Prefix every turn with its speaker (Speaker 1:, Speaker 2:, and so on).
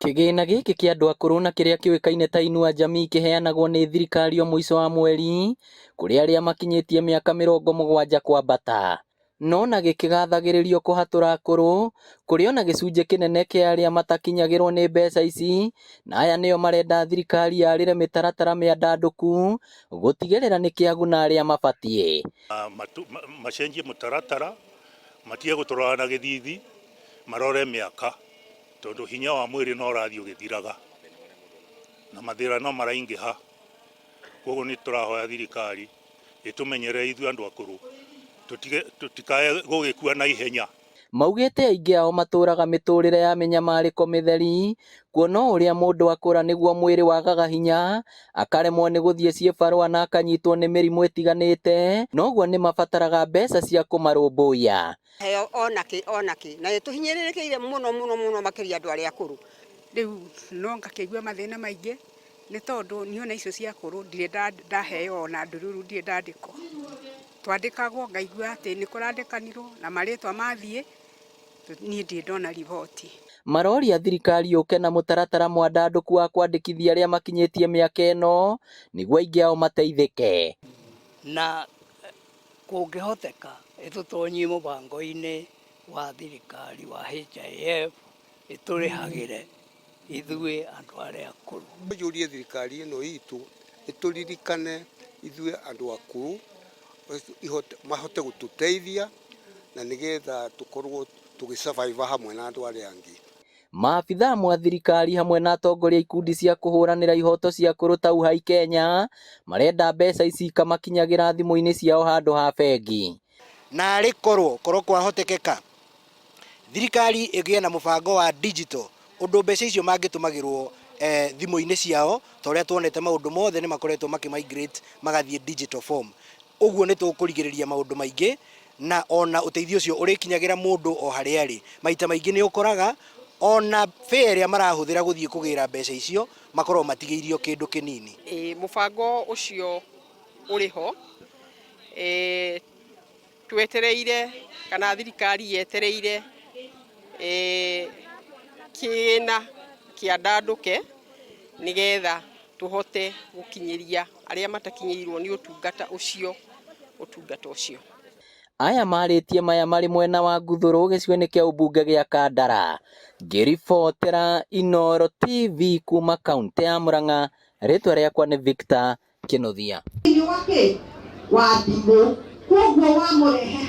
Speaker 1: Kĩgĩna gĩkĩ kĩa andũ akũrũ na kĩrĩa kĩũĩkaine ta Inua Jamii kĩheanagwo nĩ thirikari o mũico wa mweri kũrĩ arĩa makinyĩtie mĩaka 70 kwambata. No na gĩkĩgathagĩrĩrio kũhatũra akũrũ, kũrĩ ona gĩcunjĩ kĩnene kĩa arĩa matakinyagĩrwo nĩ mbeca ici, na aya nĩo marenda thirikari yarĩre mĩtaratara mĩandandũku gũtigĩrĩra nĩ kĩaguna arĩa mabatiĩ.
Speaker 2: Macenjie mũtaratara, matige gũtũrora na gĩthithi, marore mĩaka, tondũ hinya wa mwĩrĩ no ũrathiĩ ũgĩthiraga na mathĩna no maraingĩha. Koguo nĩ tũrahoya thirikari ĩtũmenyerere ithuĩ andũ akũrũ, tũtikae gũgĩkua na ihenya.
Speaker 1: Maugĩte aingĩ ao matũraga mĩtũrĩre ya mĩnyamarĩko mĩtheri, kuona o ũrĩa mũndũ akũra nĩguo mwĩrĩ wagaga hinya, akaremwo nĩ gũthiĩ ciĩbarũa na akanyitwo nĩ mĩrimũ ĩtiganĩte, noguo nĩmabataraga mbeca cia kũmarũmbũiya.
Speaker 3: Heo onakĩ onakĩ na nĩtũhinyĩrĩrĩkĩire mũno mũno mũno makĩria andũ arĩa akũrũ.
Speaker 4: Rĩu no ngakĩigua mathĩna maingĩ nĩ tondũ niĩ ona icio cia akũrũ ndirĩ ndaheo ona ndururu, ndirĩ ndandĩkwo. Twandĩkagwo ngaigua atĩ nĩ kũrandĩkanirwo na marĩtwa mathiĩ, niĩ ndirĩ ndona riboti.
Speaker 1: Maroria thirikari yũke na mũtaratara mwandandũku wa kwandĩkithia arĩa makinyĩtie mĩaka ĩno nĩguo aingĩ ao mateithĩke.
Speaker 5: Na kũngĩhoteka ĩtũtonyie mũbango-inĩ wa thirikari wa HIF, ĩtũrĩhagĩre ithuĩ andũ arĩa akũrũ.
Speaker 6: Njũrie thirikari ĩno itũ ĩtũririkane ithuĩ andũ akũrũ, mahote gũtũteithia na nĩgetha tũkorwo tũgĩ survive hamwe na andũ arĩa angĩ.
Speaker 1: Maabitha amwe a thirikari hamwe na atongoria a ikundi cia kũhũranĩra ihoto cia akũrũ ta Uhai Kenya marenda mbeca ici ikamakinyagĩra thimũ-inĩ ciao handũ ha bengi.
Speaker 7: Na arĩ korwo kwahotekeka thirikari ĩgĩe na mũbango wa digital, ũndũ mbeca icio mangĩtũmagĩrwo thimũ-inĩ ciao, ta ũrĩa tuonete maũndũ mothe nĩ makoretwo makĩ migrate magathiĩ digital form. Ũguo nĩ tũkũrigĩrĩria maũndũ maingĩ, na ona ũteithio ũcio ũrĩkinyagĩra mũndũ o harĩa arĩ. Maita maingĩ nĩ ũkoraga ona fare ĩrĩa marahũthĩra gũthiĩ kũgĩra mbeca icio makoragwo matigĩirio kĩndũ kĩnini.
Speaker 8: Ĩ mũbango ũcio ũrĩ ho, twetereire kana thirikari yetereire kĩgĩna kĩandandũke nĩgetha tũhote gũkinyĩria arĩa matakinyĩirwo nĩ ũtungata ũcio ũtungata ũcio.
Speaker 1: Aya marĩtie maya marĩ mwena wa Nguthũrũ gĩcigo-inĩ kĩa ũmbunge gĩa Kandara. Ngĩribotera Inooro TV kuma kaunti ya Murang'a, rĩtwa rĩakwa nĩ Victor Kĩnuthia.
Speaker 9: Wa kĩ wa thimũ, koguo wamũrehe.